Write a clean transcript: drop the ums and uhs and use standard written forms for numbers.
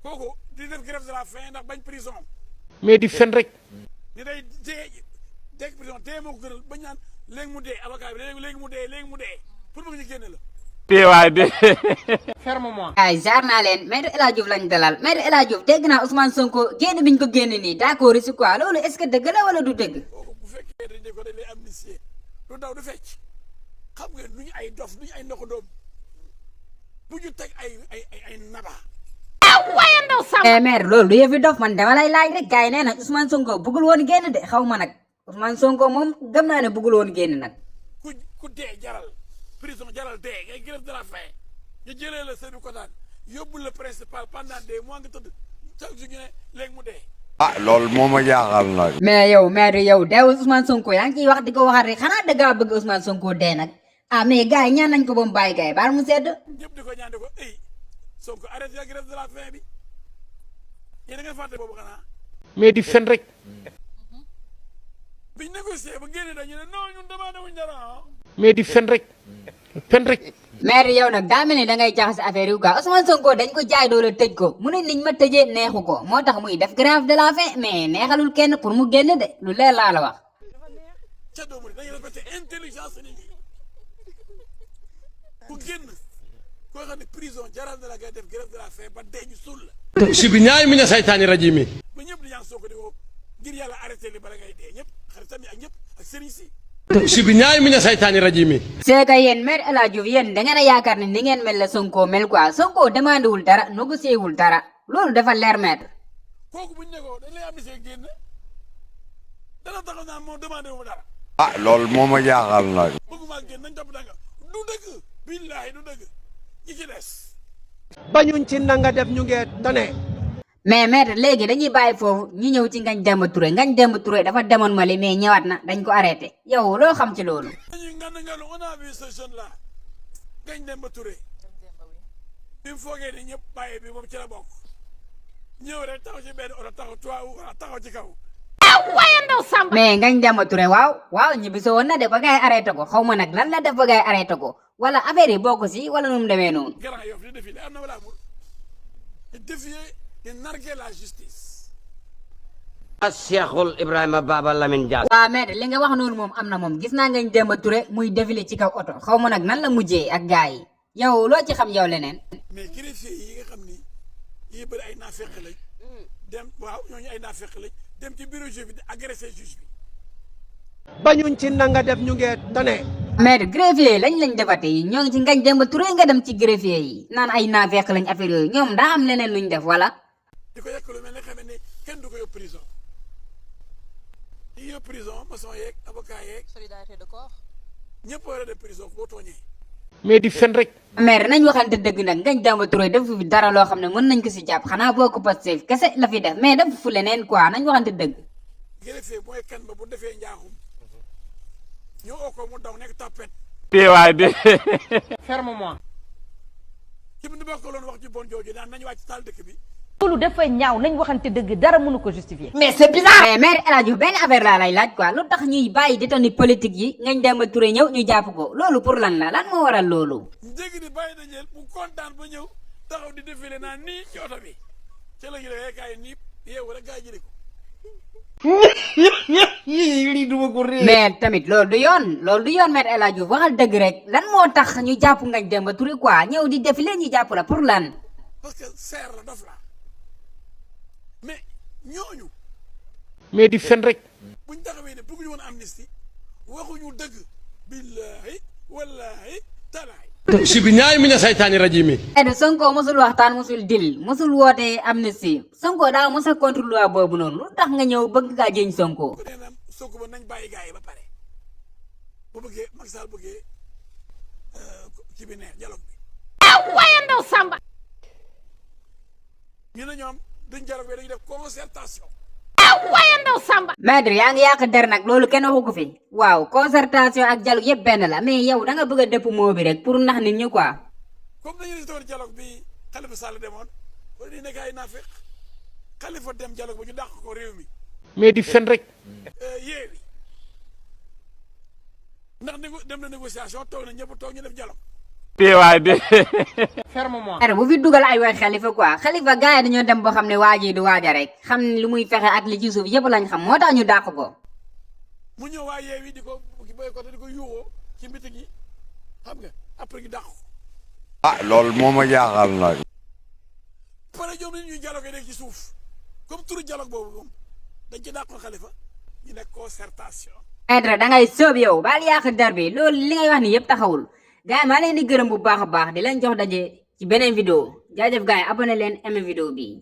kooku di def grève de la faim ndax bañ prison. mais di fen rek. ni day dee prison tey moo ko gënal bañ naan léegi mu dee avocat bi léegi mu dee pour bëgg ñu génne la. teewaay de. ferme-moi. ay jaar naa leen maître El Hadji Diouf lañ dalal maître El Hadji Diouf dégg naa Ousmane Sonko génn biñ ko génn nii d'accord si quoi loolu est-ce que dëgg la wala du dëgg. kooku bu fekkee dañ ko dañ lay amnistier du daw du fecc xam nga duñu ay dof duñu ay ndoxandoom bu ñu teg ay naba. mais maître loolu du yëfi dof man dama lay laaj rek gars yi nee na Ousmane Sonko bëggul woon génn de xaw ma nag Ousmane Sonko moom gëm naa ne bëggul woon génn nag. ku dee jaral prison jaral dee ngay grève de la faim ñu jëlee la Seydou Kotaan yóbbu le principal pendant des mois nga tëdd chaque jour ñu ne léegi mu dee. ah loolu moo ma jaaxal nag. mais yow maître yow deewul Ousmane Sonko yaa ngi ciy wax di ko waxaat rek xanaa dëgg bëgg Ousmane Sonko dee nag ah mais gars yi ñaan nañ ko ba mu bàyyi gars yi baal mu sedd. ñëpp di ko ñaan di ko Sonko arrêté la grève de la faim bi yéen a ngeen fàtte boobu xanaa. mais di fen rek. biñ négocié ba génne dañu ne non ñun demandé wuñ dara. mais di fen rek. fen rek. maître yow nag daa mel ni da ngay jaxase affaire yi quoi Ousmane Sonko dañ ko jaay doole tëj ko mu ne niñ ma tëjee neexu ko moo tax muy def grève de la faim mais neexalul kenn pour mu génn de lu leer laa la wax. ca doomu dañuy respecté intelligence nit ñi ku génn koo xam ne prison jaral na la ngay def grève de la faim ba dee ñu suul la. sibiñaay mi na saytaani rajimi. ba ñëpp di ñaan Sonko di ko ngir yàlla arrêté li bala ngay dee ñëpp xaritam yi ak ñëpp ak sëriñ si. sibiñaay mi na saytaani rajimi. c'est que yéen maître El Hadji Diouf yéen da ngeen a yaakaar ne ni ngeen mel la Sonko mel quoi Sonko demandé wul dara négocié wul dara loolu dafa leer maître. kooku buñ ne ko dañ lay amnistie génn dana taxaw naan moom demandé wu dara. ah loolu moo ma jaaxal nag. bëgguma génn nañ topp danga du dëgg billaahi du dëgg ñi ci des. bañuñ ci nanga def ñu ngee tane. mais maître léegi dañuy bàyyi foofu ñu ñëw ci Ngagne Demba Touré dafa demoon Mali mais ñëwaat na dañ ko arrêté yow loo xam ci loolu. dañuy ngand on a vu ce jeune là Ngagne Demba Touré bi mu foogee ni ñëpp bàyyi bi moom ci la bokk ñëw rek taxaw ci benn oto taxaw ci kaw. mais Ngagne Demba Touré waaw ñibbisi woon na de ba gars yi arrêté ko xaw ma nag lan la def ba gars yi arrêté ko wala affaire yi bokk si wala nu mu demee noonu. Grand Yoff di défilé am na wala amul di défier di narguer la justice. Cheikhul Ibrahima Baba Lamine Dia. waaw maître li nga wax noonu moom am na moom gis naa Ngagne Demba Touré muy défilé ci kaw oto xaw ma nag nan la mujjee ak gars yi yow loo ci xam yow leneen. mais greffier yi nga xam ni yi bëri ay naafeq lañ dem waaw ñooñu ay naafeq lañ dem ci bureau juge bi di agressé juge bi. bañuñ ci nanga def ñu ngee tane. maître greffier yi lañ defate ñoo ngi ci Ngagne Demba Touré nga dem ci greffier yi naan ay naafeq lañ affaire yooyu ñoom daa am leneen luñ def wala. di ko yekk lu mel ne xam ne kenn du ko yóbbu prison yi yóbbu prison maçon yeeg avocat yeeg. solidarité de corps. ñëpp war a dem prison boo tooñee. mais di fen rek. maître nañ waxante dëgg nag Ngagne Demba Touré def fi dara loo xam ne mën nañ ko si jàpp xanaa boo ko Pastef kese la fi def mais def fu leneen quoi nañ waxante dëgg. greffier mooy kan ba bu defee njaaxum ñu oo ko mu daw nekk tapet. teewaay de. ferme-moi. ci bi nu bokkaloon wax ci bon jooju naan nañu wàcc taal dëkk bi. loolu dafa ñaaw nañ waxante dëgg dara mënu ko justifier. mais c'est bizarre. mais maître El Hadji Diouf benn affaire laa lay laaj quoi lu tax ñuy bàyyi détenu politique yi Ngagne Demba Touré ñëw ñu jàpp ko loolu pour lan la lan moo waral loolu. njëkk di bàyyi dañeel mu kontaan ba ñëw taxaw di défilé naan nii ci oto bi ca la ñu ne kaay nii yeewu rek gaa jëli ko. lii duma ko réer. mais tamit loolu du yoon maître El Hadji Diouf waxal dëgg rek lan moo tax ñu jàpp Ngagne Demba Touré quoi ñëw di défilé ñu jàpp la pour lan. parce que seer la dof la mais ñooñu. mais di fen rek. buñ taxawee ne bëgguñu woon amnistie waxuñu dëgg. billahi wallahi talaay. sibiñaay mi na saytaani rajimi. Sonko mosul waxtaan mosul dil mosul woote amnistie Sonko daa mos a contre loi boobu noonu lu tax nga ñëw bëgg kaa jëñ Sonko. bu dee nag Sonko ba nañ bàyyi gars yi ba pare bu bëggee Macky Sall bëggee ci bi neex dialogue bi. waaye ndaw Samba. ñu ne ñoom duñ dialogue bi dañuy def concertation. waaye ndaw Samba. maître yaa ngi yàq der nag loolu kenn waxu ko fi. waaw concertation ak dialogue yëpp benn la mais yow da nga bëgg a dëpp moo bi rek pour nax nit ñi quoi. comme dañu rejeté woon dialogue bi Khalifa Sall demoon wala di nekk ay naafeq Khalifa dem dialogue ba ñu dàq ko réew mi. mais di fen rek. Yeewi ndax dem na négociation toog na ñëpp toog ñu def dialogue waay de. bu fi dugal ay way xalifa quoi xalifa gars yi dañoo dem boo xam ne waa ji du waaja rek xam ne lu muy fexe ak li ci suuf yëpp lañ xam moo tax ñu dàq ko. mu ñëw waa yeewi di ko boycotté di ko yuuxoo ci mbitig yi xam nga après gi dàq ko. ah loolu moo ma jaaxal nag. pare ñoom nit ñuy dialogue nekk ci suuf comme turu dialogue boobu moom dañ ci dàqoon xalifa ñu nekk concertation. maître da ngay sóob yow baal yàq der bi loolu li ngay wax ni yëpp taxawul gars yi maa leen di gërëm bu baax a baax di leen jox daje ci beneen vidéo jaajëf gars yi abonné leen aimé vidéo bi.